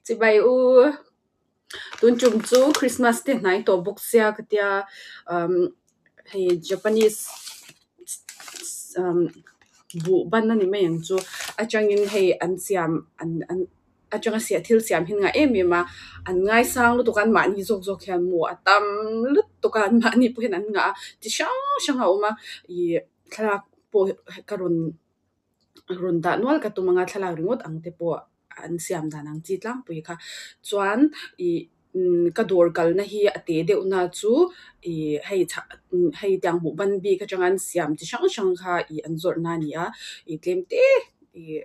Chibai u. Tun tum chu Christmas te hnai tawh bawk sia ka tia umm hei Japanese umm buh ban a ni mai ang chu atangin hei an siam an an atanga thil siam hi an ngah em em a an ngaisang lutuk a anmahni zawk zawk hian maw a tam lutuk a anmahni pawh hian an ngah a chi hrang hrang a awm a ih thlalak pawh ka rawn rawn dah nual ka tum anga thlalak ringawt ang te pawh an siam dan ang chi tlangpui kha chuan ih ka dawr kalna hi a te deuh na chu ih hei chhak hei tiang buh ban bik atanga an siam chi hrang hrang kha ih an zawrh na a ni a ih tlem te ih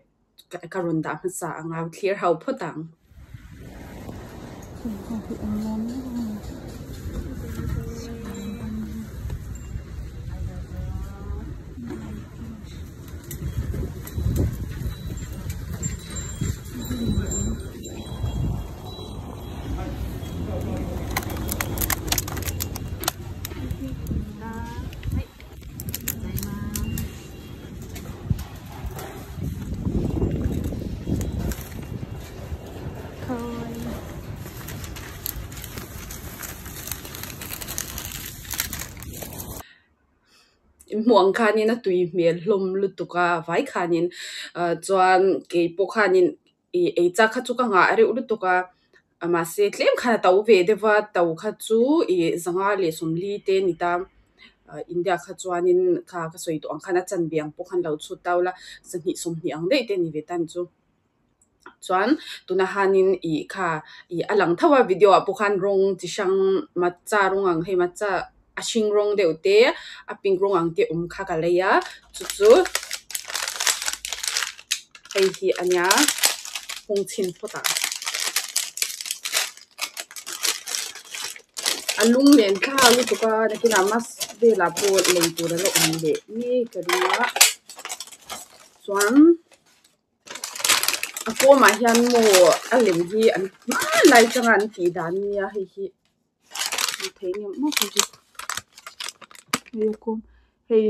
ka rawn dah hmasa ang a thlir ho phawt ang. In hmuh ang khanin a tui hmel hlawm lutuk a vai khanin ah chuan keipawh khanin ih ei chak kha chu ka ngah reuh lutuk a mahse tlem khan a to ve deuh va to kha chu ih zanga leh sawmli te a ni ta India kha chuanin kha ka sawi tawh ang khan a chanve ang pawh khan lo chhut ta ula sahnih sawmhnih ang daih te a ni ve ta ang chu. Chuan tunah hianin ih kha ih a lang tho a video ah pawh khan rawng chi hrang matcha rawng ang hei matcha a hring rawng deuh te a pink rawng ang te awm kha ka lei a chu chu hei hi a nia hung chhin phawt ang. A lung len thla lutuk a nakinah mask velah pawh lei tur a la awm leh ngei ka ring a chuan. A kawmah hian maw a lem hi an hmanlai atanga an tih dan ania hei hi hmuh theih ngem maw hei hi hei a kawm hei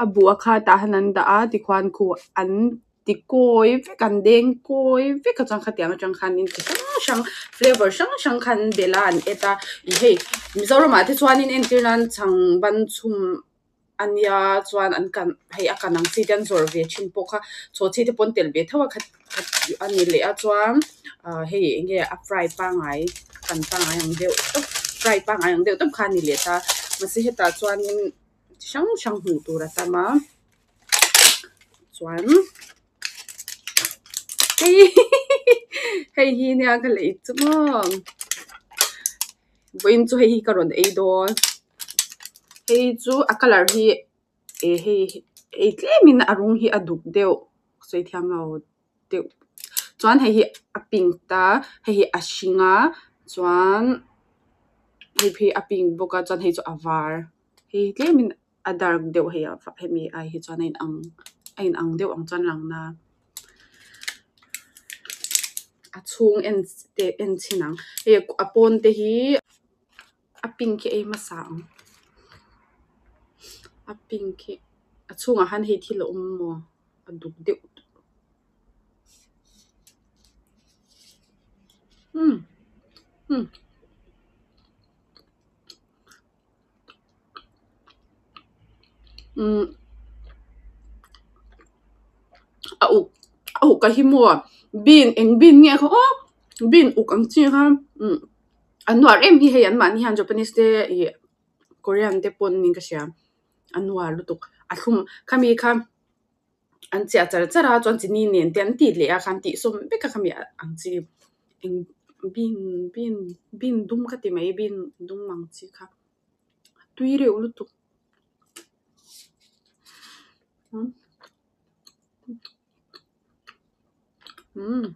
a buh a kha tah hian an dah a tikhuan khu an ti kawi vek an deng kawi vek a chuan khatiang atang khanin chi hrang hrang flavour hrang hrang kha an belh a an et a ih hei Mizoramah te chuanin entir nan chhang ban chhum. A nia chuan an kan hei a kan ang chi te an zawrh ve thin pawh kha chhawhchhi te pawh an telh ve tho a khat khat a ni leh a chuan ah hei eng nge a fry pangngai kan pangngai ang deuh tawp fry pangngai ang deuh tawp kha a ni leh ta mahse hetah chuanin chi hrang hrang hmuh tur a tam a chuan hei hei hi nia ka lei chu maw vawiin chu hei hi ka rawn ei dawn. Hei chu a colour hi eh hei hei tlemin a rawng hi a duk deuh sawi thiam lo deuh chuan hei hi a pink a hei hi a hring a chuan hei phei a pink bawk a chuan hei chu a var hei tlemin a dark deuh hei hemi ai hi chuan a inang a inang deuh ang chuan a lang na a chhung en te en chhin ang hei a pawn te hi. A pink hi ei hmasa ang a pink hi a chhungah hian hei thil a awm maw a duk deuh umm umm umm a uk a uk a hi maw bean eng bean nge kha aw bean uk ang chi kha umm. An nuar em hi hei anmahni hian Japanese te ih Korean te pawn niin ka hria an nuar lutuk a thlum khami kha an chiah char char a chuan chini nen te an tih leh a khan tih sawm vek a khami ang chi eng bean bean bean dum ka ti mai bean dum ang chi kha tui reuh lutuk. Umm.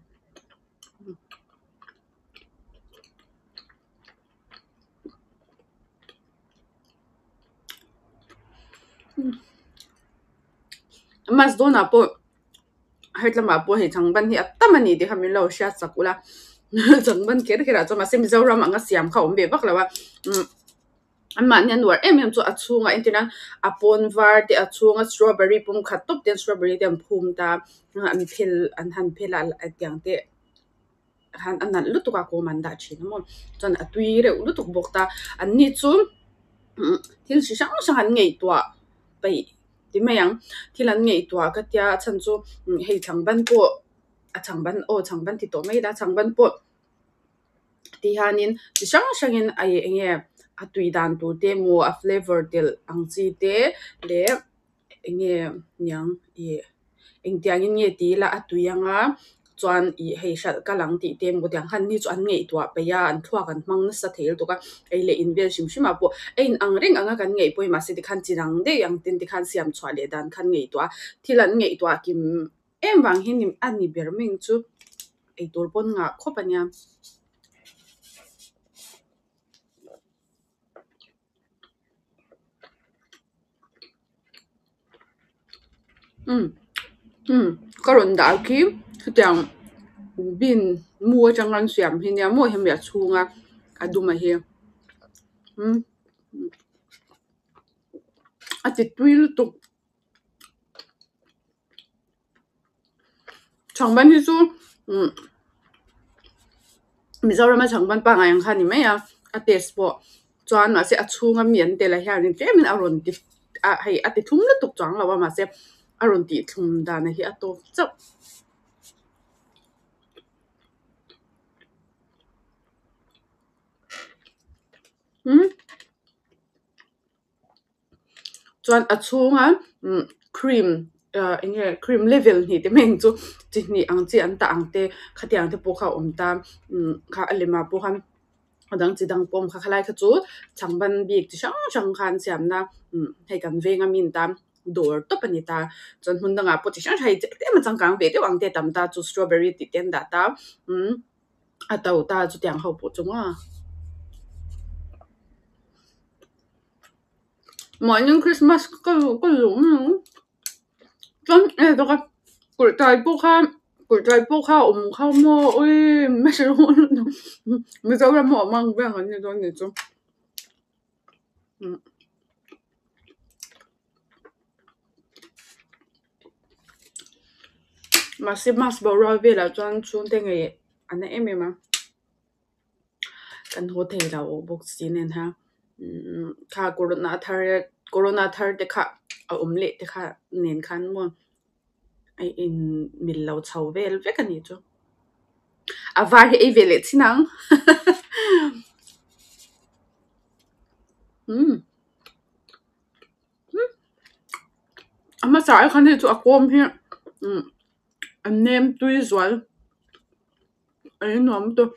Mas dawnah pawh heti lamah pawh hei changban hi a tam a ni tih kha min lo hriat sak ula changban kher kher ah chuan mahse Mizoram anga siam kha a awm ve vak lo a umm. Anmahni a nuar em em chu a chhungah entir nan a pawn var te a chhunga strawberry pum khat tawp te strawberry te an phum ta an phel an han phel a tiang te. khan a nalh lutuk a kawm an dah thin a maw chuan a tui reuh lutuk bawk ta an ni chu thil chi hrang hrang an ngaihtuah peih ti mai ang thil an ngaihtuah ka tia a chhan chu hei chhangban pawh a chhangban aw chhangban ti tawh mai ila chhangban pawh ti hianin chi hrang hrangin a ih eng nge a tui dan tur te emaw a flavour telh ang chi te leh eng nge niang ih engtiangin nge ti ila a tui anga chuan ih hei hralh kal ang tih te emaw tiang khan ni chu an ngaihtuah peih a an thluak an hmang nasa thei lutuk a ei leh in vel hrim hrim ah pawh a in ang reng anga kan ngaih pawhin mahse tikhan chi dang daih ang ten tikhan siam chhuah leh dan khan ngaihtuah a thil an ngaihtuah kim em vang hi a ni ber mai ang chu eitur pawn ngah khawp a nia. Umm umm ka rawn dah khi chutiang bean mu atanga an siam hi nia maw hemi a chhunga a dum a hi umm a ti tui lutuk. Chhangban hi chu umm Mizoram a chhangban pangngai ang kha a ni mai a, a taste pawh chuan mahse a chhunga mi an tel ah hian tlemin a rawn ti ah hei a ti thlum lutuk chuang lo a mahse a rawn tih thlum dan hi a tawk chauh. Umm. Chuan a chhunga umm cream ah eng nge cream level hnih te mai ang chu chi hnih ang chi an tah ang te khatiang te pawh kha a awm ta umm kha a lem ah pawh khan a dang chi dang pawh a awm kha khalai kha chu chhangban bik chi hrang hrang kha an siamna umm hei kan veng a mi an tan dawr tawp a ni ta chuan hmun dangah pawh chi hrang hrang hei tlem a changkang ve deuh ang te a tam ta chu strawberry tih te an dah ta umm. A to ta chutiang ho pawh chu maw. Mahni Christmas ka luh ka luh mai ang. Chuan e bawk a kulhtai pawh kha kulhtai pawh kha a awm kha maw ui Mizoram a awm ang vel an ni dawn nih chu. Mahse mask boruak velah chuan chhungte ngei a na em em a kan haw thei lo bawk si nen ha umm kha corona thar corona thar te kha a awm leh te kha nen khan maw a in mil lo chho vel vek a nih chu a var hi ei ve leh chin ang umm. A hmasa ah khan hei chu a kawm hi umm a nem tui zual a innuam lutuk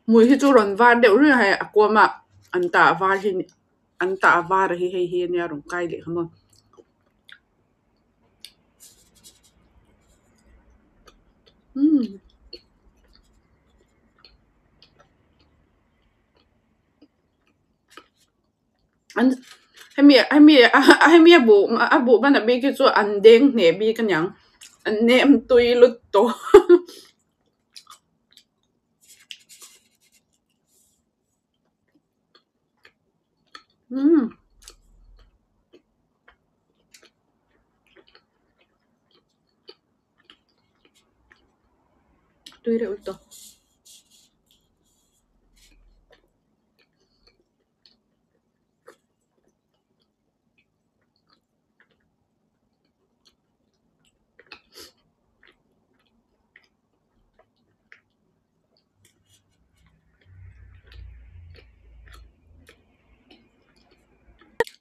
hmui hi chu rawn var deuh rih a hei a kawm a an tah var hi an tah var hi hei hi ania rawn kai leh kha maw. Umm. An hemi hemi hemi a buh a buh ban a bik hi chu an deng hneh bik aniang an nem tui lutuk umm. Tui reuh lutuk.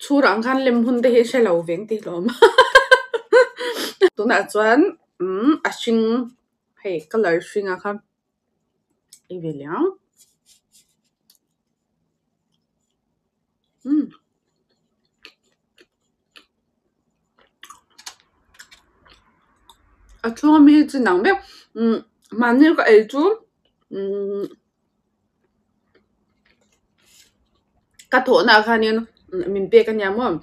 Chhurah ang khan lem hun te hi hre lo veng tih hlawm tunah chuan umm a hring hei colour hring a kha ei ve leh ang. Umm. A chhunga mi hi chi nang vek umm mahni ka ei chu umm ka thawhna ah khanin min pek ania maw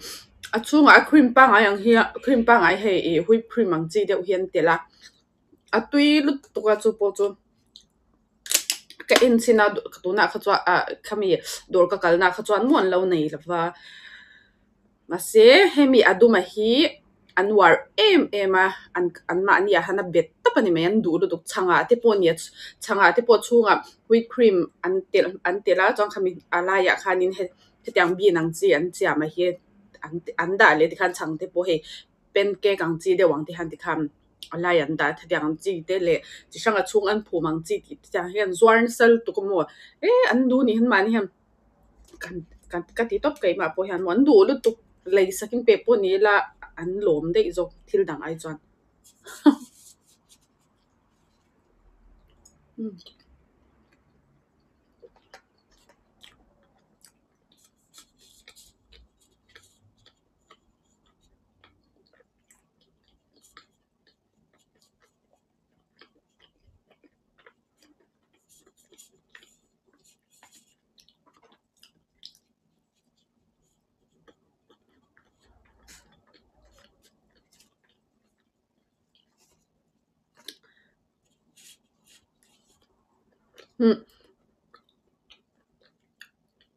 a chhungah a cream pangngai ang hi cream pangngai hei ih whip cream ang chi deuh hi an telh a a tui lutuk a chu pawh chu. Ka en chin a tunah kha chuan ah khami dawr ka kalna kha chuan maw an lo nei lo va mahse hemi a duma hi an uar em em a an an mahni ah hian a bet tawp a ni mai an duh lutuk chhangah te pawh nia chhangah te pawh chhungah whip cream an telh an telh a chuan khami a laiah khanin hetiang bean ang chi an siam ah hi an an dah leh tikhan chhang te pawh hei pancake ang chi deuh ang te hian tikhan a laiah an dah a hetiang ang chi te leh chi hrang a chhung an phum ang chi tih te chiang hian zuar nasa lutuk a maw eh an duh a nih hi mahni hian kan ka ka ti tawp keimah pawh hian maw an duh lutuk lei sakin pek pawh ni ila an lawm daih zawk thil dang ai chuan.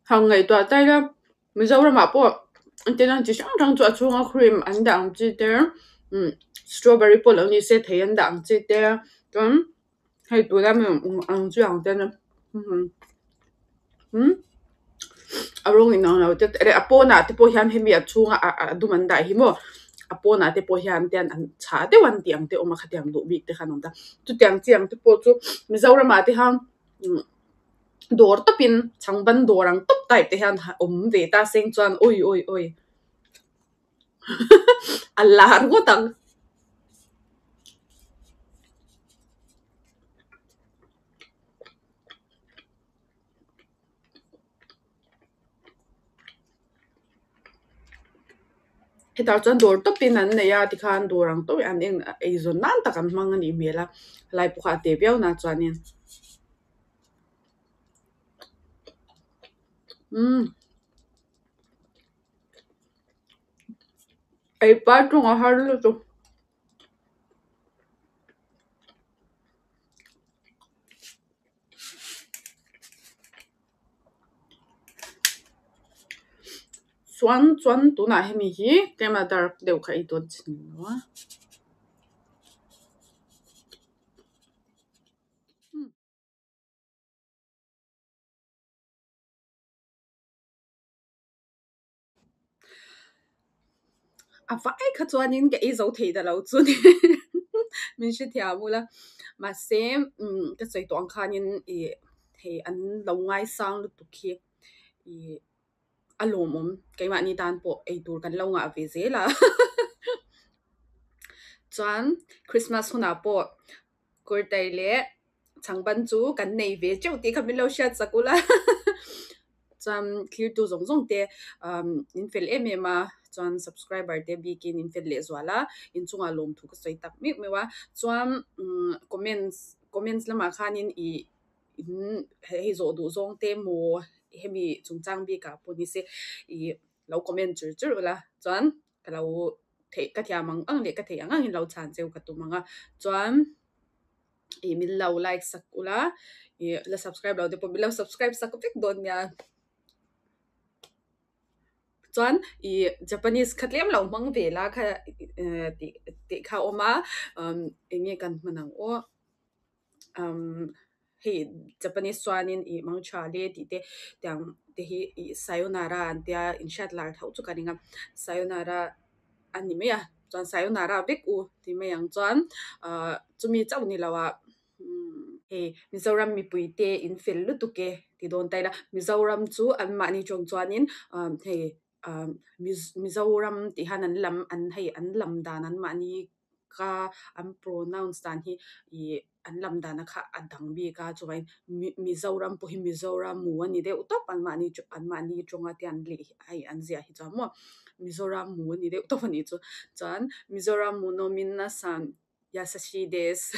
Han ngaihtuah ta ila Mizoramah pawh entirna chi hrang hrang chu a chhunga cream an dah ang chi te strawberry pawh lo ni se thei an dah ang chi te chuan hei tuna mi ang chi ang te a rawng inang lo te leh a pawnah te pawh hian hemi a chhunga a dum an dah hi maw a pawnah te pawh hian te an chhah deuh an tih ang te awm a khatiang duh bik te khan awm ta chutiang chi ang te pawh chu Mizoramah te hian dawr tawpin chhangban dawr ang tawp type te hian awm ve ta seng chuan awi awi awi a lar ngawt ang. Hetah chuan dawr tawpin an nei a tikhan dawr ang tawp an en eizawn nan tak an hmang a nih hmel a helai pawh kha a teh viau na chuanin umm ei par ṭawng a har lutuk. Chuan chuan tunah hemi hi tlema dark deuh kha ei dawn chin lo a. A vai kha chuanin ka ei zo thei ta lo chu ni min hrethiam ula mahse ka sawi tawh ang khanin ih hei an lo ngaisang lutuk hi ih a lawmawm keimahni tan pawh eitur kan lo ngah ve zel a chuan Christmas hunah pawh Kurtai leh chhangban chu kan nei ve teuh tih kha min lo hriat chak ula chuan thirtu zawng zawng te in fel em em a chuan subscriber te bikin in fel leh zual a inchungah lawmthu ka sawi tak meuh meuh a chuan comments comments lamah khanin ih in hei zawh duh zawng te maw hemi chungchang bikah pawh ni se ih lo comment chur chur ula chuan ka lo theih ka thiam ang ang leh ka theih ang ang in lo chhan cheu ka tum ang a chuan ih min lo like sak ula ih la subscribe lo te pawh min lo subscribe sak vek dawn nia chuan ih Japanese kha tlem lo hmang ve la kha tih tih kha a awm a eng nge kan hman ang aw. Hei Japanese chuanin ih mangtha le tih te tiang te hi ih sayonara an tia inhriat lar tho chu ka ring a sayonara a ni mai a chuan sayonara vek u ti mai ang chuan ahh chumi chauh ni lo ah hei Mizoram mipui te in fel lutuk e ti dawn ta ila Mizoram chu anmahni tawng chuanin ahh hei ahh Mizoram tih hian an lam an hei an lam dan anmahni ka an pronounce dan hi ih an lam dan a kha a dang bik a chuvangin Mizoram pawh hi Mizoram mu a ni deuh tawp anmahni anmahni tawnga te an leh hei an ziah hi chuan maw Mizoram mu a ni deuh tawp a nih chu chuan Mizoram mu nawmin a san yasashii desu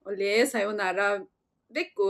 awle sayonara vek u.